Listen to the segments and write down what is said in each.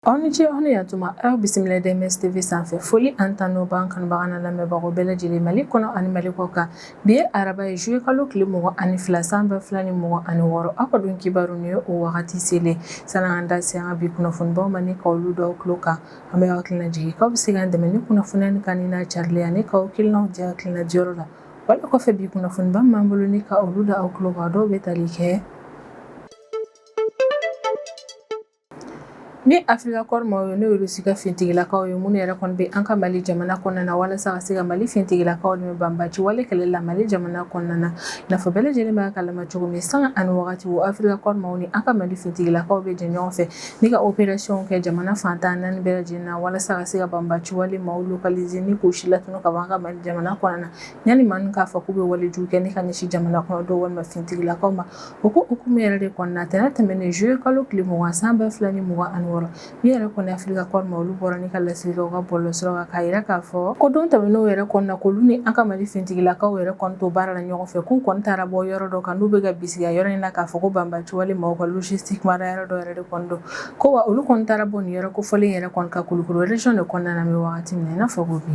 Aw ni ce, aw ni yantuma. Aw bisimila DMS TV sanfɛ. Foli ani tanu b'an kanubaga n'a lamɛnbagaw bɛɛ lajɛlen, Mali kɔnɔ ani Mali kɔ kan. Bi ye araba ye, juillet kalo tile 22, san 2026. Aw ka don kibaru ni ye o wagati selen. Sani an da se an ka bi kunnafonibaw ma ni ka olu da aw tulo kan, an bɛ hakilina jigin k'aw bɛ se k'an dɛmɛ ni kunnafoniya nin kanuni n'a carili ani k'aw hakilinaw di hakilina diyɔrɔ la. Wala kɔfɛ, bi kunnafoniba min b'an bolo ni ka olu da aw tulo kan, dɔw bɛ tali kɛ ni Africa Corps maaw ye, n'o ye Rusi ka fintigilakaw ye, minnu yɛrɛ kɔni bɛ an ka Mali jamana kɔnɔna na walasa ka se ka Mali fintigilakaw dɛmɛ banbaanci wale kɛlɛ la Mali jamana kɔnɔna na. I n'a fɔ bɛɛ lajɛlen b'a kalama cogo min, sanga ani wagati, o Africa Corps maaw ni an ka Mali fintigilakaw bɛ jɛ ɲɔgɔn fɛ ni ka opération kɛ jamana fan 14 bɛɛ lajɛlen na, walasa ka se ka banbaanci wale maaw localiser ni k'u si latunu ka bɔ an ka Mali jamana kɔnɔna na, yanni maa ninnu k'a fɔ k'u bɛ walejugu kɛ ni ka ɲɛsin jamana kɔnɔdenw walima fintigilakaw ma. O ko hukumu yɛrɛ de kɔnɔna, tɛnɛn tɛmɛnen, juillet kalo tile 20, san 2026, min yɛrɛ kɔni Africa Corps ma, olu bɔra ni ka laseli kɛ u ka bɔlɔlɔsira kan, k'a jira k'a fɔ ko don tɛmɛnenw yɛrɛ kɔnɔna, k'olu ni an ka Mali fintigilakaw yɛrɛ kɔni to baara la ɲɔgɔn fɛ, k'u kɔni taara bɔ yɔrɔ dɔ kan n'u bɛ ka bisigiya yɔrɔ in na k'a fɔ ko banbaanci wale maaw ka logistique mara yɔrɔ dɔ yɛrɛ de kɔni don. Ko wa olu kɔni taara bɔ nin yɔrɔ kofɔlen yɛrɛ kɔni kan Kulukoro région de kɔnɔna na, an bɛ wagati min na i n'a fɔ ko bi.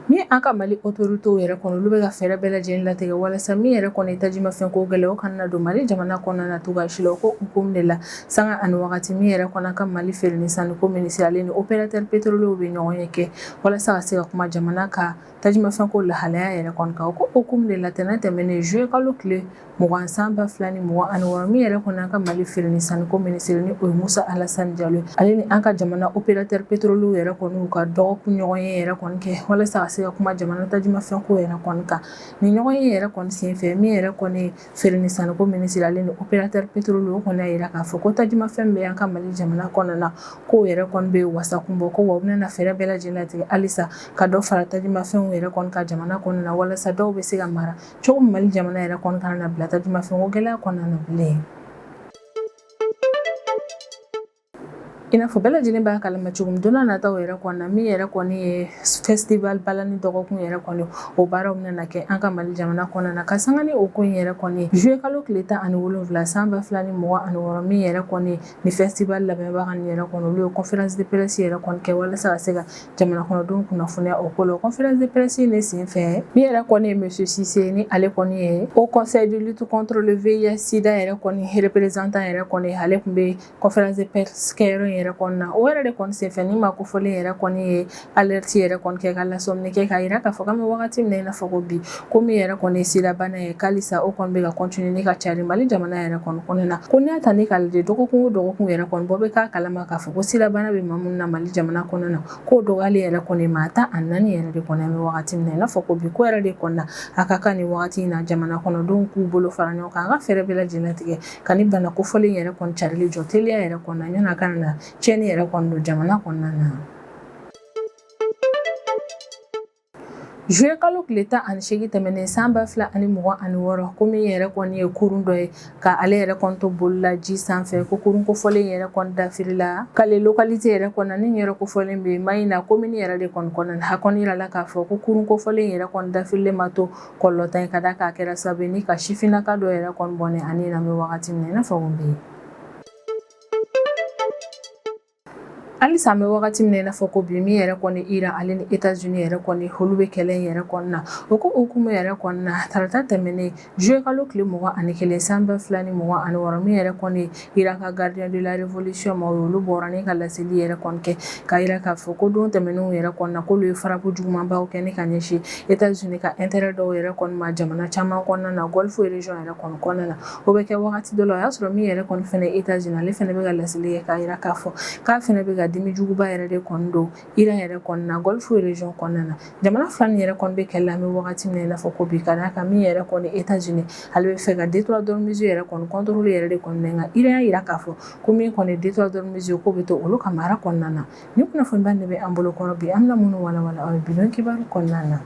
Ni an ka Mali autorités yɛrɛ kɔnɔ, olu bɛ ka fɛɛrɛ bɛɛ lajɛlen latigɛ walasa min yɛrɛ kɔni tajimafɛn ko gɛlɛya, o kana don Mali jamana kɔnɔna na cogoya si la. O ko hukumu de la, sanga ani wagati, min yɛrɛ kɔni ka Mali feere ni sanniko minisiri, ale ni opérateur pétrolier bɛ ɲɔgɔn ye kɛ walasa ka se ka kuma jamana ka tajimafɛn ko lahalaya yɛrɛ kɔni kan. O ko hukumu de la, tɛnɛn tɛmɛnen, juillet kalo tile 20, san 2026, min yɛrɛ kɔni an ka Mali feere ni sanniko minisiri, ni o ye Musa Alasani Jalo ye, ale ni an ka jamana opérateur pétrolier yɛrɛ kɔni u ka dɔgɔkun ɲɔgɔn ye yɛrɛ kɔni kɛ walasa ka se ka kuma jamana tajimafɛn ko yɛrɛ kɔni kan. Ni ɲɔgɔn ye yɛrɛ kɔni senfɛ, min yɛrɛ kɔni feere ni sanniko minisiri, ale ni opérateur pétrolier kɔni y'a jira k'a fɔ ko tajimafɛn bɛ an ka Mali jamana kɔnɔna na, k'o yɛrɛ kɔni bɛ wasakun bɔ. Ko wa u bɛna fɛɛrɛ bɛɛ lajɛlen latigɛ halisa ka dɔ fara tajimafɛnw yɛrɛ kɔni kan jamana kɔnɔna na, walasa dɔw bɛ se ka mara cogo min, Mali jamana yɛrɛ kɔni kana na bila tajimafɛn ko gɛlɛya kɔnɔna na bilen. I n'a fɔ bɛɛ lajɛlen b'a kalama cogo min, don nataw yɛrɛ kɔnɔna, min yɛrɛ kɔni ye festival balani dɔgɔkun yɛrɛ kɔni, o baaraw bɛna kɛ an ka Mali jamana kɔnɔna na. Ka sanga ni o ko in yɛrɛ kɔni, juillet kalo tile 17, san 2026, min yɛrɛ kɔni ni festival labɛnbaga nin yɛrɛ kɔni, olu ye conférence de presse yɛrɛ kɔni kɛ walasa ka se ka jamana kɔnɔdenw kunnafoniya o ko la. Conférence de presse in de senfɛ, min yɛrɛ kɔni ye monsieur Cissé, ni ale kɔni ye Haut Conseil de lutte contre le VIH sida yɛrɛ kɔni représentant yɛrɛ kɔni, ale tun bɛ conférence de presse kɛyɔrɔ in yɛrɛ kɔni na. O yɛrɛ de kɔni senfɛ, ni maa kofɔlen yɛrɛ kɔni ye alerte yɛrɛ kɔni kɛ, ka lasɔmini kɛ, k'a jira k'a fɔ k'an bɛ wagati min na i n'a fɔ ko bi, ko min yɛrɛ kɔni ye sidabana ye, k'alisa o kɔni bɛ ka continuer ni ka cari Mali jamana yɛrɛ kɔni kɔnɔna na. Ko n'i y'a ta ni k'a lajɛ, dɔgɔkun o dɔgɔkun yɛrɛ kɔni, bɔ bɛ k'a kalama k'a fɔ ko sidabana bɛ maa minnu na Mali jamana kɔnɔna na, k'o dɔgɔyali yɛrɛ kɔni maa 14 yɛrɛ de kɔni an bɛ wagati min na i n'a fɔ ko bi. Ko yɛrɛ de kɔni na, a ka kan nin wagati in na, jamana kɔnɔdenw k'u bolo fara ɲɔgɔn kan, an ka fɛɛrɛ bɛɛ lajɛlen latigɛ ka ni bana kofɔlen yɛrɛ kɔni carili jɔ teliya yɛrɛ kɔni na, yanni a kana na tiɲɛni yɛrɛ kɔni don jamana kɔnɔna na. Juillet kalo tile 18 tɛmɛnen, san 2026, ko min yɛrɛ kɔni ye kurun dɔ ye ka ale yɛrɛ kɔni to bolila ji sanfɛ, ko kurun kofɔlen yɛrɛ kɔni dafirila Kale localité yɛrɛ kɔnɔna, ni yɛrɛ kofɔlen bɛ Mahina commune yɛrɛ de kɔni kɔnɔna na. A kɔni yirala k'a fɔ ko kurun kofɔlen yɛrɛ kɔni dafirilen ma to kɔlɔlɔtan ye, ka d'a kan a kɛra sababu ye ni ka sifinnaka dɔ yɛrɛ kɔni bɔnɛ a ni na, an bɛ wagati min na i n'a fɔ ko bi. Halisa an bɛ wagati min na i n'a fɔ ko bi, min yɛrɛ kɔni Iran, ale ni États-Unis yɛrɛ kɔni, olu bɛ kɛlɛ in yɛrɛ kɔni na. O ko hukumu yɛrɛ kɔni na, tarata tɛmɛnen, juillet kalo tile 21, san 2026, min yɛrɛ kɔni Iran ka gardien de la révolution maaw ye, olu bɔra ni ka laseli yɛrɛ kɔni kɛ, k'a jira k'a fɔ ko don tɛmɛnenw yɛrɛ kɔni na, k'olu ye frappe jugumanbaw kɛ ni ka ɲɛsin États-Unis ka intérêt dɔw yɛrɛ kɔni ma jamana caman kɔnɔna na, Golfe région yɛrɛ kɔni kɔnɔna na. O bɛ kɛ wagati dɔ la, o y'a sɔrɔ min yɛrɛ kɔni fɛnɛ États-Unis, ale fɛnɛ bɛ ka laseli kɛ k'a jira k'a fɔ k'a fɛnɛ bɛ ka dimi juguba yɛrɛ de kɔni don Iran yɛrɛ kɔni na, Golfe région kɔnɔna na. Jamana fila nin yɛrɛ kɔni bɛ kɛlɛ la an bɛ wagati min na i n'a fɔ ko bi, ka d'a kan min yɛrɛ kɔni États-Unis, ale bɛ fɛ ka détroit d'Ormuz yɛrɛ kɔni contrôle yɛrɛ de kɔni, nka Iran y'a jira k'a fɔ ko min kɔni détroit d'Ormuz, k'o bɛ to olu ka mara kɔnɔna na. Nin kunnafoniba de bɛ an bolo kɔrɔ bi, an bɛna minnu walawala aw ye bi don kibaru kɔnɔna na.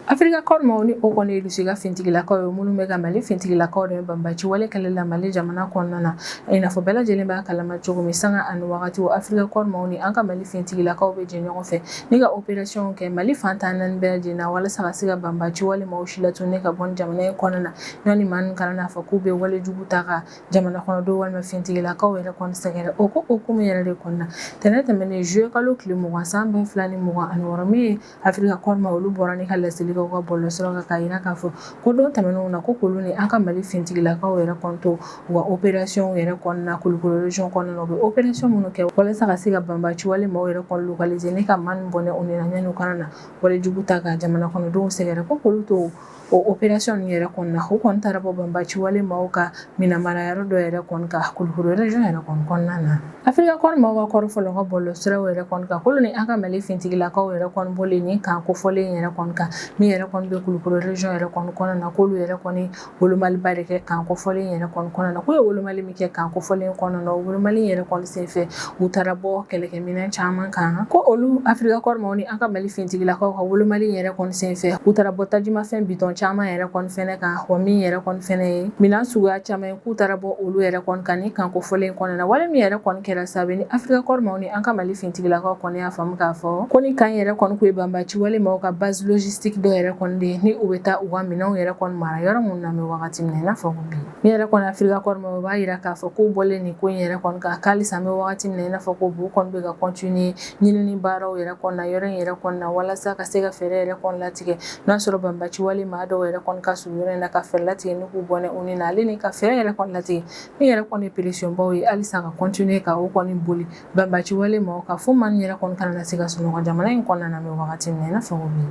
Africa Corps maaw ni o kɔni ye Russie ka finitigilakaw ye minnu bɛ ka Mali finitigilakaw dɛmɛ banbaci wale kɛlɛ la Mali jamana kɔnɔna na. I n'a fɔ bɛɛ lajɛlen b'a kalama cogo min, sanga ani wagati Africa Corps maaw ni an ka Mali finitigilakaw bɛ jɛ ɲɔgɔn fɛ ni ka opération kɛ Mali fan 14 bɛɛ lajɛlen na walasa ka se ka banbaci wale maaw silatunu ka bɔ jamana in kɔnɔna na. Yanni maa ninnu kana n'a fɔ k'u bɛ wale jugu ta ka jamana kɔnɔdenw walima finitigilakaw yɛrɛ kɔni sɛgɛrɛ. O ko hukumu yɛrɛ de kɔnɔna, tɛnɛn tɛmɛnen juillet kalo tile 20 san 2026, min ye Africa Corps maaw, olu bɔra ni ka laseli kɛ u ka bɔlɔlɔsira kan k'a jira k'a fɔ ko don tɛmɛnenw na, ko k'olu ni an ka Mali finitigilakaw yɛrɛ kɔni to u ka opération yɛrɛ kɔnɔna Kulukoro région kɔnɔna na, u bɛ opération minnu kɛ walasa ka se ka banbaci wale maaw yɛrɛ kɔni localiser ni ka maa ninnu bɔnɛ u ni na yanni u kana na wale jugu ta ka jamana kɔnɔdenw sɛgɛrɛ. Ko k'olu to o opération ninnu yɛrɛ kɔnɔna, u kɔni taara bɔ banbaci wale maaw ka minɛn marayɔrɔ dɔ yɛrɛ kɔni kan Kulukoro région yɛrɛ kɔni kɔnɔna na. Africa Corps maaw ka kɔrɔfɔ la u ka bɔlɔlɔsiraw yɛrɛ kɔni kan, k'olu ni an ka Mali finitigilakaw yɛrɛ kɔni bɔlen nin kan kofɔlen yɛrɛ kɔni kan, min yɛrɛ kɔni bɛ Kulukoro région yɛrɛ kɔni kɔnɔna na, k'olu yɛrɛ kɔni wolomaliba de kɛ kan kofɔlen yɛrɛ kɔni kɔnɔna na. K'u ye wolomali min kɛ kan kofɔlen kɔnɔna na, o wolomali yɛrɛ kɔni senfɛ, u taara bɔ kɛlɛkɛminɛn caman kan. Ko olu Africa Corps maaw ni an ka Mali finitigilakaw ka wolomali yɛrɛ kɔni senfɛ, u taara bɔ tajumafɛn bitɔn caman yɛrɛ kɔni fɛnɛ kan, wa min yɛrɛ kɔni fɛnɛ ye minɛn suguya caman ye, k'u taara bɔ olu yɛrɛ kɔni kan ni kan kofɔlen kɔnɔna na. Wale min yɛrɛ kɔni kɛra sababu ni Africa Corps maaw ni an ka Mali finitigilakaw kɔni y'a faamu k'a fɔ ko ni kan yɛrɛ kɔni kun ye banbaci wale maaw ka base logistique dɔ yɛrɛ kɔni de ye, ni u bɛ taa u ka minɛnw yɛrɛ kɔni mara yɔrɔ minnu na. Bɛ wagati min na i n'a fɔ ko bi, min yɛrɛ kɔni Africa Corps maaw b'a jira k'a fɔ k'u bɔlen nin ko in yɛrɛ kɔni kan, k'halisa an bɛ wagati min na i n'a fɔ ko bi, u kɔni bɛ ka continuer ɲinini baaraw yɛrɛ kɔni na yɔrɔ in yɛrɛ kɔni na, walasa ka se ka fɛɛrɛ yɛrɛ kɔni latigɛ n'a sɔrɔ banbaci wale maa dɔw yɛrɛ kɔni ka surun yɔrɔ in na, ka fɛɛrɛ latigɛ ni k'u bɔnɛ u ni na, ale ni ka fɛɛrɛ yɛrɛ kɔni latigɛ min yɛrɛ kɔni pression baw ye halisa ka continuer ka o kɔni boli banbaci wale maaw kan, fo maa yɛrɛ kɔni kana na se ka sunɔgɔ jamana in kɔnɔna na. Bɛ wagati min na i n'a fɔ ko bi,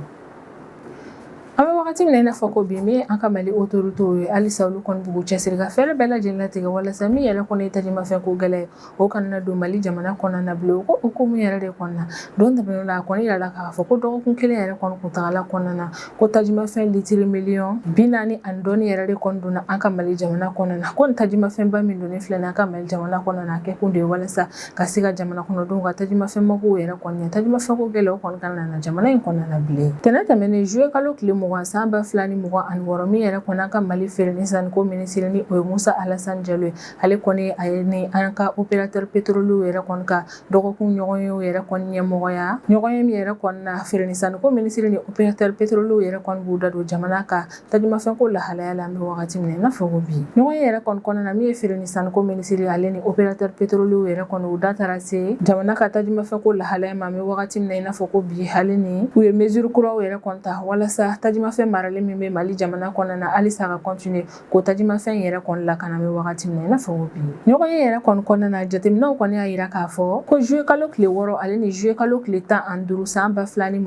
an bɛ wagati min na i n'a fɔ ko bi, min an ka Mali autorités ye, halisa olu kɔni b'u cɛsiri ka fɛɛrɛ bɛɛ lajɛlen latigɛ walasa min yɛrɛ kɔni ye tajumafɛn ko gɛlɛya ye, o kana na don Mali jamana kɔnɔna na bilen. O ko hukumu yɛrɛ de kɔnɔna, don tɛmɛnen la, a kɔni yirala k'a fɔ ko dɔgɔkun kelen yɛrɛ kɔni kuntagala kɔnɔna na, ko tajumafɛn litiri miliyɔn 40 ani dɔɔni yɛrɛ de kɔni donna an ka Mali jamana kɔnɔna na. Ko nin tajumafɛnba min donnen filɛ nin an ka Mali jamana kɔnɔna na, a kɛ kun de ye walasa ka se ka jamana kɔnɔdenw ka tajumafɛn makow yɛrɛ kɔni ɲɛ, tajumafɛn ko gɛlɛya o kɔni kana na jamana in kɔnɔna na bilen. Tɛnɛn tɛmɛnen juillet kalo tile 20 san 2026, min yɛrɛ kɔni an ka Mali feere ni sanniko minisiri, ni o ye Musa Alasani Jalo ye, ale kɔni a ye ni an ka opérateur pétrolier yɛrɛ kɔni ka dɔgɔkun ɲɔgɔnyew yɛrɛ kɔni ɲɛmɔgɔya. Ɲɔgɔnye min yɛrɛ kɔni na, feere ni sanniko minisiri ni opérateur pétrolier yɛrɛ kɔni b'u da don jamana ka tajumafɛn ko lahalaya la an bɛ wagati min na i n'a fɔ ko bi. Ɲɔgɔnye yɛrɛ kɔni kɔnɔna na, min ye feere ni sanniko minisiri, ale ni opérateur pétrolier yɛrɛ kɔni, u da taara se jamana ka tajumafɛn ko lahalaya ma an bɛ wagati min na i n'a fɔ ko bi, hali ni u ye mesure kuraw yɛrɛ kɔni ta walasa tajumafɛn maralen min bɛ Mali jamana kɔnɔna na, halisa ka continuer k'o tajumafɛn yɛrɛ kɔni lakana an bɛ wagati min na i n'a fɔ ko bi. Ɲɔgɔnye yɛrɛ kɔni kɔnɔna na, jateminɛw kɔni y'a jira k'a fɔ ko juillet kalo tile 6 ale ni juillet kalo tile 15 san 2026 ni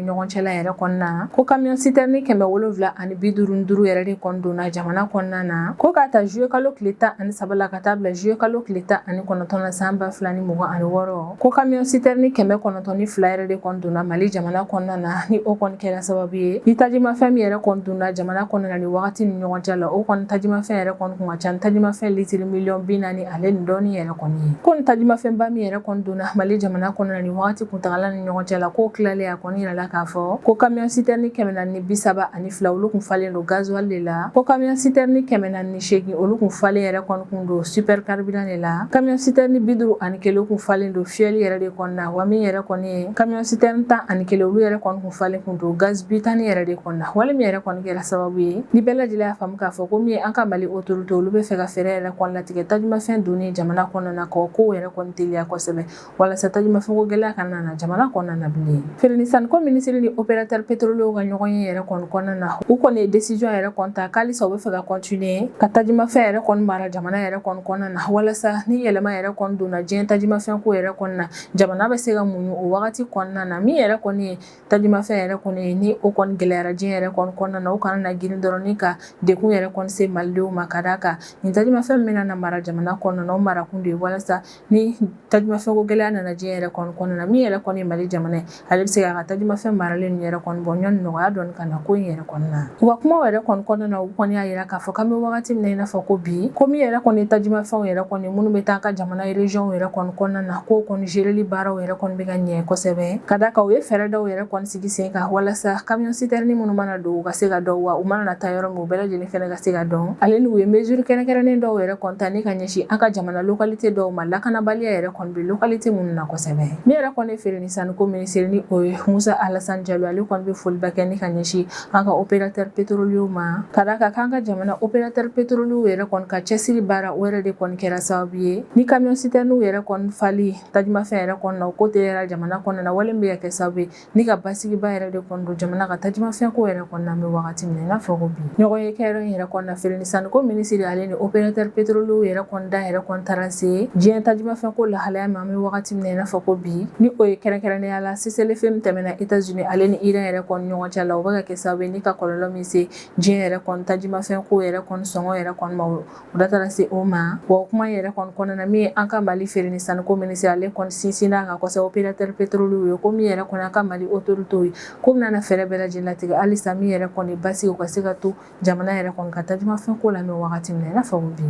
ɲɔgɔn cɛla yɛrɛ kɔnɔna, ko camion citerne 755 yɛrɛ de kɔni donna jamana kɔnɔna na. Ko k'a ta juillet kalo tile 13 la ka taa bila juillet kalo tile 19 na san 2026, ko camion citerne 902 yɛrɛ de kɔni donna Mali jamana kɔnɔna na. Ni o kɔni kɛra sababu ye ni tajumafɛn min yɛrɛ kɔni donna jamana kɔnɔna na ni wagati ni ɲɔgɔn cɛ la, o kɔni tajumafɛn yɛrɛ kɔni kun ka ca ni tajumafɛn litiri miliyɔn 40 ale ni dɔɔni yɛrɛ kɔni ye. Ko ni tajumafɛnba min yɛrɛ kɔni donna Mali jamana kɔnɔna na ni wagati kuntagala ni ɲɔgɔn cɛ la, k'o tilalen, a kɔni yirala k'a fɔ ko camion citerne 432, olu kun falen don gasoil de la. Ko camion citerne 408, olu kun falen yɛrɛ kɔni kun don super carburant de la. Camion citerne 51 kun falen don fioul yɛrɛ de kɔnɔna na, wa min yɛrɛ kɔni ye camion citerne 11, olu yɛrɛ kɔni kun falen kun don gaz butane yɛrɛ de kɔnɔna. Wale min yɛrɛ kɔni kɛra sababu ye ni bɛɛ lajɛlen y'a faamu k'a fɔ ko min ye an ka Mali autorité, olu bɛ fɛ ka fɛɛrɛ yɛrɛ kɔni latigɛ tajumafɛn donni jamana kɔnɔna na, k'o kow yɛrɛ kɔni teliya kosɛbɛ walasa tajumafɛn ko gɛlɛya kana na jamana kɔnɔna na bilen. Feere ni sanniko minisiri ni opérateur pétrolier ka ɲɔgɔnye yɛrɛ kɔni kɔnɔna na, u kɔni ye décision yɛrɛ kɔni ta k'halisa u bɛ fɛ ka continuer ka tajumafɛn yɛrɛ kɔni mara jamana yɛrɛ kɔni kɔnɔna na, walasa ni yɛlɛma yɛrɛ kɔni donna diɲɛ tajumafɛn ko yɛrɛ kɔni na, jamana bɛ se ka muɲu o wagati kɔnɔna na. Min yɛrɛ kɔni ye tajumafɛn yɛrɛ kɔni ye, ni o kɔni gɛlɛyara diɲɛ yɛrɛ kɔni kɔnɔna na, o kana na girin dɔrɔn ni ka degun yɛrɛ kɔni se malidenw ma, ka d'a kan nin tajumafɛn min bɛna na mara jamana kɔnɔna na, o marakun de ye walasa ni tajumafɛn ko gɛlɛya nana diɲɛ yɛrɛ kɔni kɔnɔna na, min yɛrɛ kɔni ye Mali jamana ye, ale bɛ se k'a ka tajumafɛn maralen ninnu yɛrɛ kɔni bɔ ɲɔni nɔgɔya dɔɔni ka na ko in yɛrɛ kɔni na. U ka kumaw yɛrɛ kɔni kɔnɔna na, u kɔni y'a jira k'a fɔ k'an bɛ wagati min na i n'a fɔ ko bi, ko min yɛrɛ kɔni ye tajumafɛnw yɛrɛ kɔni minnu bɛ taa an ka jamana région yɛrɛ kɔni kɔnɔna na, k'o kɔni géreli baaraw yɛrɛ kɔni bɛ ka ɲɛ kosɛbɛ, ka d'a kan u ye fɛɛrɛ dɔw yɛrɛ kɔni sigi sen kan walasa camion citerne minnu minnu mana don u ka se ka dɔn, wa u mana na taa yɔrɔ min, u bɛɛ lajɛlen fɛnɛ ka se ka dɔn. Ale n'u ye mesure kɛrɛnkɛrɛnnen dɔw yɛrɛ kɔni ta ni ka ɲɛsin an ka jamana localité dɔw ma, lakanabaliya yɛrɛ kɔni bɛ localité minnu na kosɛbɛ. Min yɛrɛ kɔni ye feere ni sanniko minisiri, ni o ye Musa Alasani Jalo, ale kɔni bɛ foliba kɛ ni ka ɲɛsin an ka opérateur pétrolier ma, ka d'a kan k'an ka jamana opérateur pétrolier yɛrɛ kɔni ka cɛsiri baara, o yɛrɛ de kɔni kɛra sababu ye ni camion citerne yɛrɛ kɔni fali tajumafɛn yɛrɛ kɔni na, o ko teliyara jamana kɔnɔna na, wale min bɛ ka kɛ sababu ye ni ka basigiba yɛrɛ de kɔni don jamana ka tajumafɛn ko yɛrɛ kɔni na. An bɛ wagati min na i n'a fɔ ko bi, ɲɔgɔn ye kɛyɔrɔ in yɛrɛ kɔni na, feere ni sanniko minisiri ale ni opérateur pétrolier yɛrɛ kɔni da yɛrɛ kɔni taara se diɲɛ tajumafɛn ko lahalaya ma an bɛ wagati min na i n'a fɔ ko bi, ni o ye kɛrɛnkɛrɛnnenya la cessez-le-feu min tɛmɛna États-Unis ale ni Iran yɛrɛ kɔni ɲɔgɔn cɛ la, o bɛ ka kɛ sababu ye ni ka kɔlɔlɔ min se diɲɛ yɛrɛ kɔni tajumafɛn ko yɛrɛ kɔni sɔngɔ yɛrɛ kɔni ma, o da taara se o ma. Wa o kuma yɛrɛ kɔni kɔnɔna na, min ye an ka Mali feere ni sanniko minisiri, ale kɔni sinsinna a kan kosɛbɛ opérateur pétrolier ye, ko min yɛrɛ kɔni an ka Mali autorité ye, ko bɛna fɛɛrɛ bɛɛ lajɛlen latigɛ halisa min yɛrɛ kɔni basigi, o ka se ka to jamana yɛrɛ kɔni ka tajumafɛn ko la, an bɛ wagati min na i n'a fɔ ko bi.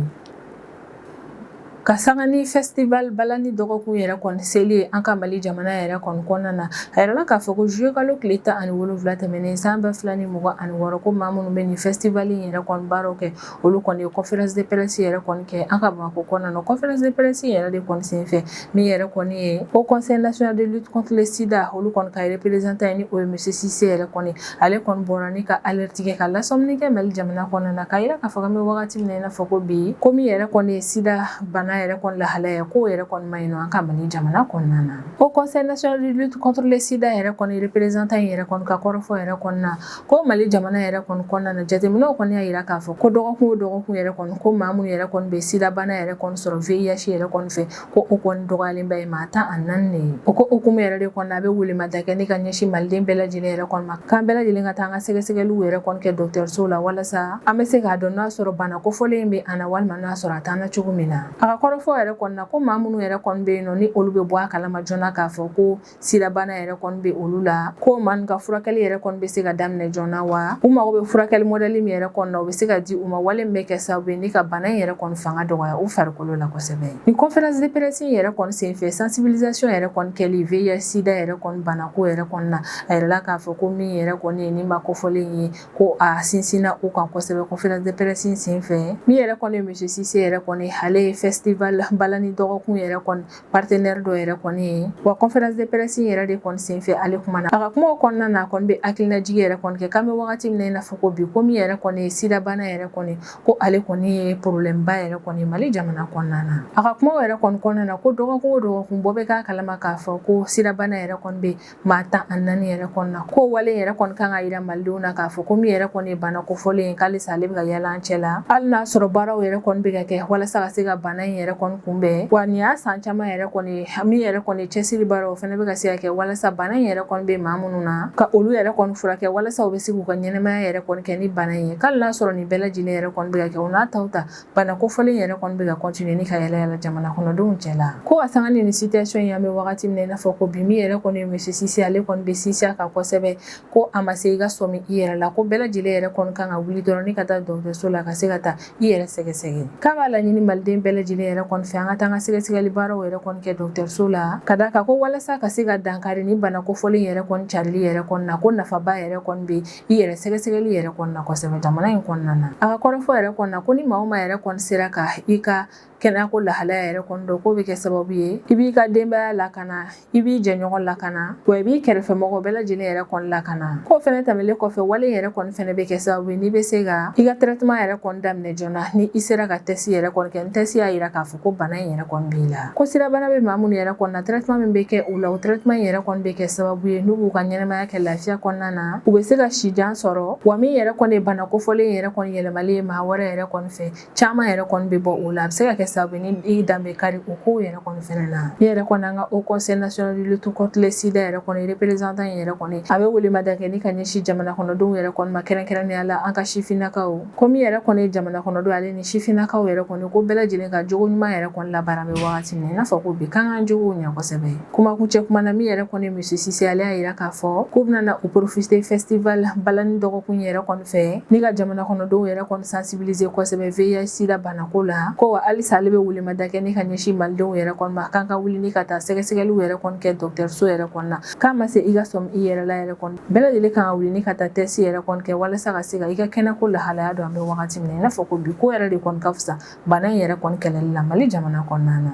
Ka sanga ni festival balani dɔgɔkun yɛrɛ kɔni seli ye an ka Mali jamana yɛrɛ kɔni kɔnɔna na, a yirala k'a fɔ ko juillet kalo tile 17 tɛmɛnen san 2026, ko maa minnu bɛ nin festival in yɛrɛ kɔni baaraw kɛ, olu kɔni ye conférence de presse yɛrɛ kɔni kɛ an ka Bamakɔ kɔnɔna na. Conférence de presse yɛrɛ de kɔni senfɛ, min yɛrɛ kɔni ye Haut Conseil national de lutte contre le sida, olu kɔni ka représentant ye, ni o ye monsieur Cissé yɛrɛ kɔni, ale kɔni bɔra ni ka alerte kɛ, ka lasɔmini kɛ Mali jamana kɔnɔna na, k'a yira k'a fɔ k'an bɛ wagati min na i n'a fɔ ko bi, ko min yɛrɛ kɔni ye sida bana yɛrɛ kɔni lahalaya ye, k'o yɛrɛ kɔni ma ɲi nɔ an ka Mali jamana kɔnɔna na. Haut Conseil national de lutte contre le sida yɛrɛ kɔni représentant yɛrɛ kɔni ka kɔrɔfɔ yɛrɛ kɔni na, ko Mali jamana yɛrɛ kɔni kɔnɔna na, jateminɛw kɔni y'a yira k'a fɔ ko dɔgɔkun o dɔgɔkun yɛrɛ kɔni, ko maa minnu yɛrɛ kɔni bɛ sida bana yɛrɛ kɔni sɔrɔ VIH yɛrɛ kɔni fɛ, ko o kɔni dɔgɔyalen ba ye maa 14 de ye. O ko hukumu yɛrɛ de kɔni, a bɛ welemada kɛ ni ka ɲɛsin maliden bɛɛ lajɛlen yɛrɛ kɔni ma, k'an bɛɛ lajɛlen ka taa an ka sɛgɛsɛgɛliw yɛrɛ kɔni kɛ dɔgɔtɔrɔso la, walasa an bɛ se k'a dɔn n'a sɔrɔ bana kofɔlen in bɛ an na walima n'a sɔrɔ a t'an na cogo min na. A ka kɔrɔfɔ yɛrɛ kɔni na, ko maa minnu yɛrɛ kɔni bɛ yen nɔ, ni olu bɛ bɔ a kalama joona k'a fɔ ko sidabana yɛrɛ kɔni bɛ olu la, ko maa ninnu ka furakɛli yɛrɛ kɔni bɛ se ka daminɛ joona, wa u mago bɛ furakɛli mɔdɛli min yɛrɛ kɔni na, o bɛ se ka di u ma, wale min bɛ kɛ sababu ye ni ka bana in yɛrɛ kɔni fanga dɔgɔya u farikolo la kosɛbɛ. Ni conférence de presse in yɛrɛ kɔni senfɛ, sensibilisation yɛrɛ kɔni kɛli VIH sida yɛrɛ kɔni banako yɛrɛ kɔni na, a yirala k'a fɔ ko min yɛrɛ kɔni ye ni ma kofɔlen ye, ko a sinsinna o kan kosɛbɛ conférence de presse in senfɛ. Min yɛrɛ kɔni ye monsieur Cissé yɛrɛ kɔni, ale ye festival balani dɔgɔkun yɛrɛ kɔni partenaire dɔ yɛrɛ kɔni ye. Wa conférence de presse in yɛrɛ de kɔni senfɛ, ale kumana a ka kumaw kɔnɔna na, a kɔni bɛ hakilinajigi yɛrɛ kɔni kɛ k'an bɛ wagati min na i n'a fɔ ko bi, ko min yɛrɛ kɔni ye sidabana yɛrɛ kɔni, ko ale kɔni ye problème ba yɛrɛ kɔni Mali jamana kɔnɔna na. A ka kumaw yɛrɛ kɔni kɔnɔna na, ko dɔgɔkun o dɔgɔkun, bɔ bɛ k'a kalama k'a fɔ ko sidabana yɛrɛ kɔni bɛ maa 14 yɛrɛ kɔni na, ko wale yɛrɛ kɔni kan ka yira malidenw na k'a fɔ ko min yɛrɛ kɔni ye bana kofɔlen ye, k'alisa ale bɛ ka yala an cɛ la, hali n'a sɔrɔ baaraw yɛrɛ kɔni bɛ ka kɛ walasa ka se ka bana in yɛrɛ kɔni kunbɛn. Wa nin y'a san caman yɛrɛ kɔni ye, min yɛrɛ kɔni ye cɛsiri baaraw fana bɛ ka se ka kɛ walasa bana in yɛrɛ kɔni bɛ maa minnu na, ka olu yɛrɛ kɔni furakɛ, walasa u bɛ se k'u ka ɲɛnamaya yɛrɛ kɔni kɛ ni bana in ye. K'hali n'a sɔrɔ nin bɛɛ lajɛlen yɛrɛ kɔni bɛ ka kɛ, o n'a taw ta, bana kofɔlen yɛrɛ kɔni bɛ ka continuer ni ka yala yala jamana kɔnɔdenw cɛ la. Ko ka sanga ni nin situation in, an bɛ wagati min na i n'a fɔ ko bi, min yɛrɛ kɔni ye monsieur Cissé, ale kɔni bɛ sinsin a kan kosɛbɛ ko a ma se i ka sɔmi i yɛrɛ la, ko bɛɛ lajɛlen yɛrɛ kɔni kan ka wuli dɔrɔn ni ka taa dɔgɔtɔrɔso la ka se ka taa i yɛrɛ sɛgɛsɛgɛ. K'a b'a laɲini maliden bɛɛ lajɛlen yɛrɛ kɔni fɛ, an ka taa an ka sɛgɛsɛgɛli baaraw yɛrɛ kɔni kɛ dɔgɔtɔrɔso la, ka d'a kan ko walasa ka se ka dankari ni bana kofɔlen yɛrɛ kɔni carili yɛrɛ kɔni na, ko nafaba yɛrɛ kɔni bɛ i yɛrɛ sɛgɛsɛgɛli yɛrɛ kɔni na kosɛbɛ jamana in kɔnɔna na. A ka kɔrɔfɔ yɛrɛ kɔni na, ko ni maa o maa yɛrɛ kɔni sera ka i ka kɛnɛyako lahalaya yɛrɛ kɔni dɔn, k'o bɛ kɛ sababu ye i b'i ka denbaya lakana, i b'i jɛɲɔgɔn lakana, wa i b'i kɛrɛfɛmɔgɔ bɛɛ lajɛlen yɛrɛ kɔni lakana. K'o fɛnɛ tɛmɛlen kɔfɛ, wale yɛrɛ kɔni fɛnɛ bɛ kɛ sababu ye n'i bɛ se ka i ka traitement yɛrɛ kɔni daminɛ joona, ni i sera ka test yɛrɛ kɔni kɛ, ni test y'a yira k'a fɔ ko bana in yɛrɛ kɔni b'i la. Ko sidabana bɛ maa minnu yɛrɛ kɔni na, traitement min bɛ kɛ u la, o traitement in yɛrɛ kɔni bɛ kɛ sababu ye n'u b'u ka ɲɛnamaya kɛ lafiya kɔnɔna na, u bɛ se ka si jan sɔrɔ. Wa min yɛrɛ kɔni ye bana kofɔlen yɛrɛ kɔni yɛlɛmalen ye maa wɛrɛ yɛrɛ kɔni fɛ, caman yɛrɛ kɔni bɛ bɔ o la, a bɛ se ka kɛ sababu ye ni i dan bɛ kari o kow yɛrɛ kɔni fɛnɛ na. Ne yɛrɛ kɔni, an ka Haut Conseil national de lutte contre le sida yɛrɛ kɔni représentant yɛrɛ kɔni, a bɛ welemada kɛ ni ka ɲɛsin jamana kɔnɔdenw yɛrɛ kɔni ma, kɛrɛnkɛrɛnnenya la an ka sifinnakaw, ko min yɛrɛ kɔni ye jamana kɔnɔdenw ale ni sifinnakaw yɛrɛ kɔni, ko bɛɛ lajɛlen ka jogo ɲuman yɛrɛ kɔni labaara. Bɛ wagati min na i n'a fɔ ko bi, k'an k'an jogow ɲɛ kosɛbɛ. Kumakuncɛ kuma na, min yɛrɛ kɔni monsieur Cissé, ale y'a yira k'a fɔ k'u bɛna na u profiter festival balani dɔgɔkun yɛrɛ kɔni fɛ ni ka jamana kɔnɔdenw yɛrɛ kɔni sensibiliser kosɛbɛ VIH sida banako la, ko wa halisa ale bɛ welemada kɛ ni ka ɲɛsin malidenw yɛrɛ kɔni ma, k'an ka wuli ni ka taa sɛgɛsɛgɛliw yɛrɛ kɔni kɛ dɔgɔtɔrɔso yɛrɛ kɔni na, k'a ma se i ka sɔmi i yɛrɛ la yɛrɛ kɔni, bɛɛ lajɛlen kan ka wuli ni ka taa test yɛrɛ kɔni kɛ walasa ka se ka i ka kɛnɛko lahalaya dɔn an bɛ wagati min na i n'a fɔ ko bi, ko yɛrɛ de kɔni ka fisa bana in yɛrɛ kɔni kɛlɛli la Mali jamana kɔnɔna na.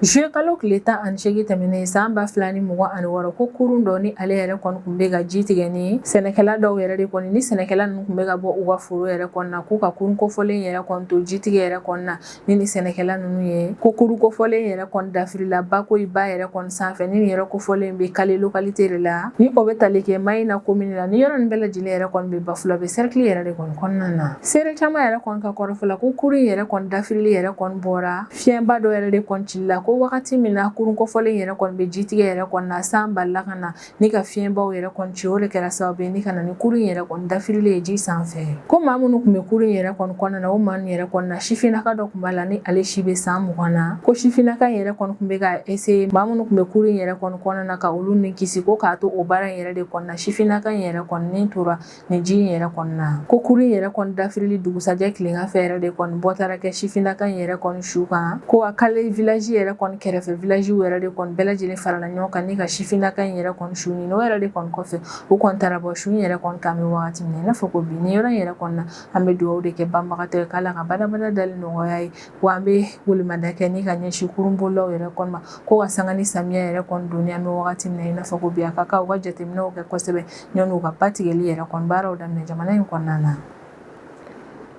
Juillet kalo tile 18 tɛmɛnen san 2026, ko kurun dɔ ni ale yɛrɛ kɔni tun bɛ ka ji tigɛ ni sɛnɛkɛla dɔw yɛrɛ de kɔni, ni sɛnɛkɛla ninnu tun bɛ ka bɔ u ka foro yɛrɛ kɔni na, k'u ka kurun kofɔlen yɛrɛ kɔni to ji tigɛ yɛrɛ kɔni na ni sɛnɛkɛla ninnu ye, ko kurun kofɔlen yɛrɛ kɔni dafirila Bakoyi ba yɛrɛ kɔni sanfɛ, ni nin yɔrɔ kofɔlen bɛ Kale localité de la, ni o bɛ tali kɛ Mayina commune la, ni yɔrɔ nin bɛɛ lajɛlen yɛrɛ kɔni bɛ Bafulabe cercle yɛrɛ de kɔni kɔnɔna na. Seere caman yɛrɛ kɔni ka kɔrɔfɔ la, ko kurun yɛrɛ kɔni dafirili yɛrɛ kɔni bɔra fiɲɛba dɔ yɛrɛ de kɔni cili la, ko wagati min na kurun kofɔlen yɛrɛ kɔni bɛ ji tigɛ yɛrɛ kɔni na, san balila ka na ni ka fiɲɛbaw yɛrɛ kɔni ci, o de kɛra sababu ye ni ka na ni kurun yɛrɛ kɔni dafirili ye ji sanfɛ. Ko maa minnu tun bɛ kurun yɛrɛ kɔni kɔnɔna na, o maa ninnu yɛrɛ kɔni na, sifinnaka dɔ tun b'a la ni ale si bɛ san 20 na. Ko sifinnaka in yɛrɛ kɔni tun bɛ ka essayer maa minnu tun bɛ kurun yɛrɛ kɔni kɔnɔna na ka olu ni kisi, ko k'a to o baara in yɛrɛ de kɔnɔna na, sifinnaka in yɛrɛ kɔni ni tora nin ji in yɛrɛ kɔni na. Ko kurun in yɛrɛ kɔni dafirili dugusajɛ tilegan fɛ yɛrɛ de kɔni bɔ taara kɛ sifinnaka in yɛrɛ kɔni su kan. Ko a Kale village yɛrɛ kɔni kɛrɛfɛ village yɛrɛ de kɔni bɛɛ lajɛlen farala ɲɔgɔn kan ni ka sifinnaka in yɛrɛ kɔni su ɲini. O yɛrɛ de kɔni kɔfɛ, u kɔni taara bɔ su in yɛrɛ kɔni kan bɛ wagati min na i n'a fɔ ko bi, nin yɔrɔ in yɛrɛ kɔni na, an bɛ dugawu de kɛ banbagatɔ ye k'Ala ka badabada dali nɔgɔya ye. Wa an bɛ welemada kɛ ni ka ɲɛsin kurunbolilaw yɛrɛ kɔni ma, ko ka sanga ni samiya yɛrɛ kɔni donni an bɛ wagati min na i n'a fɔ ko bi, a ka kan u ka jateminɛw kɛ kosɛbɛ yanni u ka ba tigɛli yɛrɛ kɔni baaraw daminɛ jamana in kɔnɔna na.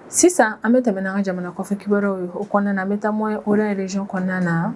Sisan an bɛ tɛmɛ n'an ka jamana kɔfɛ kibaruyaw ye. O kɔnɔna na, an bɛ taa Moyen-Orient région kɔnɔna na.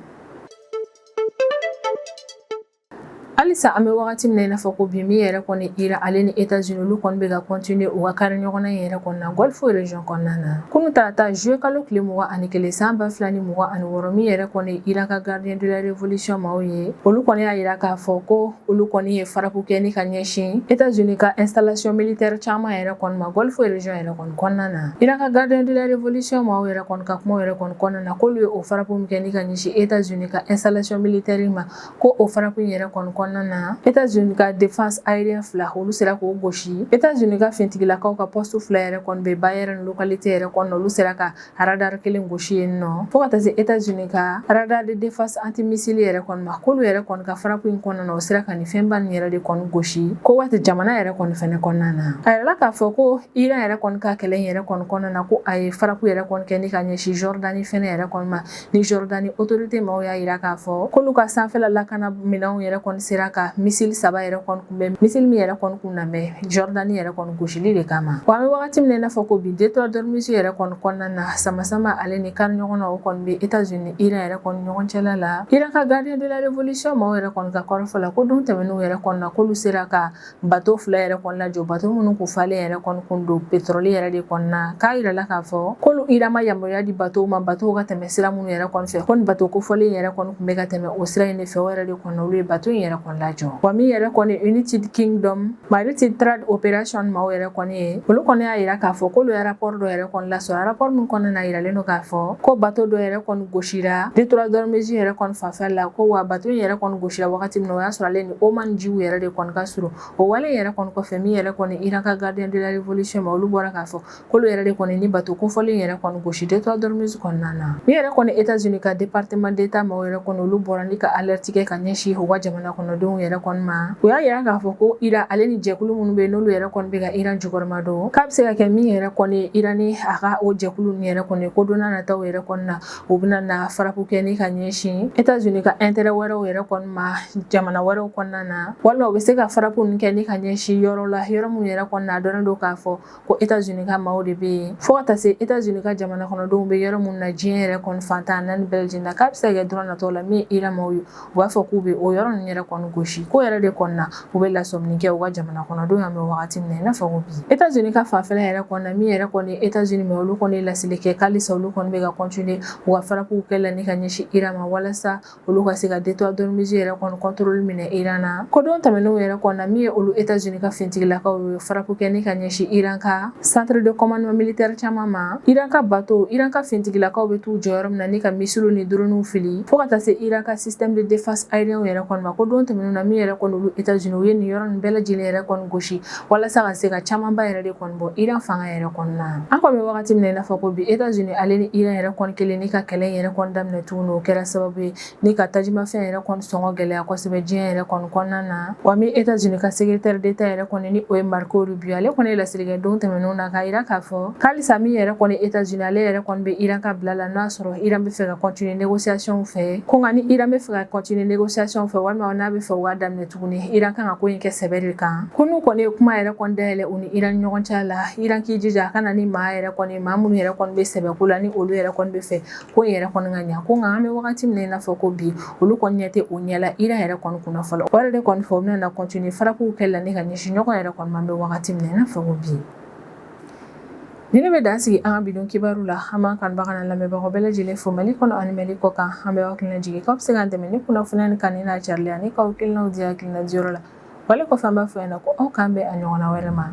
Halisa an bɛ wagati min na i n'a fɔ ko bi, min yɛrɛ kɔni Iran ale ni États-Unis, olu kɔni bɛ ka continuer u ka kari ɲɔgɔnna in yɛrɛ kɔni na Golfe région kɔnɔna na. Kunun tarata juillet kalo tile 21 san 2026, min yɛrɛ kɔni Iran ka gardien de la révolution maaw ye, olu kɔni y'a jira k'a fɔ ko olu kɔni ye frappe kɛ ni ka ɲɛsin États-Unis ka installation militaire caman yɛrɛ kɔni ma Golfe région yɛrɛ kɔni kɔnɔna na. Iran ka gardien de la révolution maaw yɛrɛ kɔni ka kuma yɛrɛ kɔni kɔnɔna na, k'olu ye o frappe min kɛ ni ka ɲɛsin États-Unis ka installation militaire ma, ko o frappe in yɛrɛ kɔni kɔnɔna na, États-Unis ka défense aérien fila, olu sera k'o gosi. États-Unis ka finitigilakaw ka poste fila yɛrɛ kɔni bɛ Bahreïn localité yɛrɛ kɔnɔna, olu sera ka radar kelen gosi yen nɔ, fo ka taa se États-Unis ka radar de défense antimissile yɛrɛ kɔni ma, k'olu yɛrɛ kɔni ka frappe in kɔnɔna na, o sera ka nin fɛnba nin yɛrɛ de kɔni gosi Koweït jamana yɛrɛ kɔni fɛnɛ kɔnɔna na. A yirala k'a fɔ ko Iran yɛrɛ kɔni ka kɛlɛ in yɛrɛ kɔni kɔnɔna na, ko a ye frappe yɛrɛ kɔni kɛ ni ka ɲɛsin Jordanie fɛnɛ yɛrɛ kɔni ma, ni Jordanie autorité maaw y'a yira k'a fɔ k'olu ka sanfɛla lakana minɛnw yɛrɛ kɔni sera ka missile saba yɛrɛ kɔni kunbɛn, missile min yɛrɛ kɔni kun nabɛ Jordanie yɛrɛ kɔni gosili de kama. Wa an bɛ wagati min na i n'a fɔ ko bi, détroit d'Ormuz yɛrɛ kɔni kɔnɔna na, sama-sama ale ni kari ɲɔgɔn na, o kɔni bɛ États-Unis Iran yɛrɛ kɔni ɲɔgɔn cɛla la. Iran ka gardien de la révolution maaw yɛrɛ kɔni ka kɔrɔfɔ la, ko don tɛmɛnenw yɛrɛ kɔni na, k'olu sera ka bato fila yɛrɛ kɔni lajɔ, bato minnu kun falen yɛrɛ kɔni kun don pétrole yɛrɛ de kɔni na. K'a yirala k'a fɔ k'olu Iran ma yamaruya di batow ma, batow ka tɛmɛ sira minnu yɛrɛ kɔni fɛ, ko ni bato kofɔlen yɛrɛ kɔni kun bɛ ka tɛmɛ o sira in de fɛ, o yɛrɛ de kɔni olu ye bato in yɛrɛ kɔni lajɔ. Wa min yɛrɛ kɔni United Kingdom Maritime Trade Operation maaw yɛrɛ kɔni ye, olu kɔni y'a yira k'a fɔ k'olu ye rapport dɔ yɛrɛ kɔni lasɔrɔ, rapport min kɔnɔna na yiralen don k'a fɔ ko bato dɔ yɛrɛ kɔni gosira détroit d'Ormuz yɛrɛ kɔni fanfɛ la, ko wa bato in yɛrɛ kɔni gosira wagati min na, o y'a sɔrɔ ale ni Oman jiw yɛrɛ de kɔni ka surun. O wale yɛrɛ kɔni kɔfɛ, min yɛrɛ kɔni Iran ka gardien de la révolution ma, olu bɔra k'a fɔ k'olu yɛrɛ de kɔni ni bato kofɔlen yɛrɛ kɔni gosi détroit d'Ormuz kɔnɔna na. Min yɛrɛ kɔni États-Unis ka département d'État maaw yɛrɛ kɔni, olu bɔra ni ka alerte kɛ ka ɲɛsin u ka jamana kɔnɔdenw yɛrɛ kɔni ma. U y'a yira k'a fɔ ko Iran ale ni jɛkulu minnu bɛ yen, n'olu yɛrɛ kɔni bɛ ka Iran jukɔrɔma don, k'a bɛ se ka kɛ min yɛrɛ kɔni Iran ni a ka o jɛkulu ninnu yɛrɛ kɔni, ko don n'a nataw yɛrɛ kɔni na, u bɛna na frappe kɛ ni ka ɲɛsin États-Unis ka intérêt wɛrɛw yɛrɛ kɔni ma jamana wɛrɛw kɔnɔna na, walima u bɛ se ka frappe ninnu kɛ ni ka ɲɛsin yɔrɔ la, yɔrɔ minnu yɛrɛ kɔni na a dɔnnen don k'a fɔ ko États-Unis ka maaw de bɛ yen, fo ka taa se États-Unis ka jamana kɔnɔdenw bɛ yɔrɔ minnu na diɲɛ yɛrɛ kɔni fan 14 bɛɛ lajɛlen na. K'a bɛ se ka kɛ don nataw la, min ye Iran maaw ye, u b'a fɔ k'u bɛ o yɔrɔ ninnu yɛrɛ kɔni gosi. Ko yɛrɛ de kɔni na, u bɛ lasɔmini kɛ u ka jamana kɔnɔdenw an bɛ wagati min na i n'a fɔ ko bi. États-Unis ka fanfɛla yɛrɛ kɔni na, min yɛrɛ kɔni États-Unis ma, olu kɔni ye laseli kɛ k'halisa olu kɔni bɛ ka continuer u ka frappew kɛ la ni ka ɲɛsin Iran ma, walasa olu ka se ka détroit d'Ormuz yɛrɛ kɔni contrôle minɛ Iran na. Ko don tɛmɛnenw yɛrɛ kɔni na, min ye olu États-Unis ka finitigilakaw ye frappe kɛ ni ka ɲɛsin Iran ka centre de commandement militaire caman ma, Iran ka bateau, Iran ka finitigilakaw bɛ t'u jɔ yɔrɔ min na ni ka missile ni drone fili, fo ka taa se Iran ka système de défense aérien yɛrɛ kɔni ma, ko don tɛmɛnenw na, min yɛrɛ kɔni olu États-Unis, u ye nin yɔrɔ nin bɛɛ lajɛlen yɛrɛ kɔni gosi walasa ka se ka camanba yɛrɛ de kɔni bɔ Iran fanga yɛrɛ kɔni na. An kɔni bɛ wagati min na i n'a fɔ ko bi, États-Unis ale ni Iran yɛrɛ kɔni kɛlen ni ka kɛlɛ yɛrɛ kɔni daminɛ tuguni, o kɛra sababu ye ni ka tajimafɛn yɛrɛ kɔni sɔngɔ gɛlɛya kosɛbɛ diɲɛ yɛrɛ kɔni kɔnɔna na. Wa min États-Unis ka secrétaire d'État yɛrɛ kɔni, ni o ye Marco Rubio, ale kɔni ye laseli kɛ don tɛmɛnenw na k'a yira k'a fɔ k'alisa min yɛrɛ kɔni États-Unis, ale yɛrɛ kɔni bɛ Iran ka bila la, n'a sɔrɔ Iran bɛ fɛ ka continuer négociation fɛ. Ko nka ni Iran bɛ fɛ ka continuer négociation fɛ, walima n'a bɛ fɛ u k'a daminɛ tuguni, Iran kan ka ko in kɛ sɛbɛ de kan. Ko n'u kɔni ye kuma yɛrɛ kɔni dayɛlɛ u ni Iran ni ɲɔgɔn cɛ la, Iran k'i jija a ka na ni maa yɛrɛ kɔni, maa minnu yɛrɛ kɔni bɛ sɛbɛ ko la, ni olu yɛrɛ kɔni bɛ fɛ ko in yɛrɛ kɔni ka ɲa. Ko nka an bɛ wagati min na i n'a fɔ ko bi, olu kɔni ɲɛ tɛ o ɲɛ la Iran yɛrɛ kɔni kunna fɔlɔ. O yɛrɛ de kɔni fɛ, u bɛna na continuer frappew kɛ la ni ka ɲɛsin ɲɔgɔn yɛrɛ kɔni ma, an bɛ wagati min na i n'a fɔ ko bi. Nin de bɛ dan sigi an ka bi don kibaru la. An b'an kanubaga n'an lamɛnbagaw bɛɛ lajɛlen fo Mali kɔnɔ ani Mali kɔ kan. An bɛ aw hakilina jigin k'aw bɛ se k'an dɛmɛ ni kunnafoniya nin kanuni n'a carili ani k'aw hakilinaw di hakilina diyɔrɔ la. Wale kɔfɛ, an b'a fɔ ɲɛna ko aw k'an bɛn a ɲɔgɔnna wɛrɛ ma.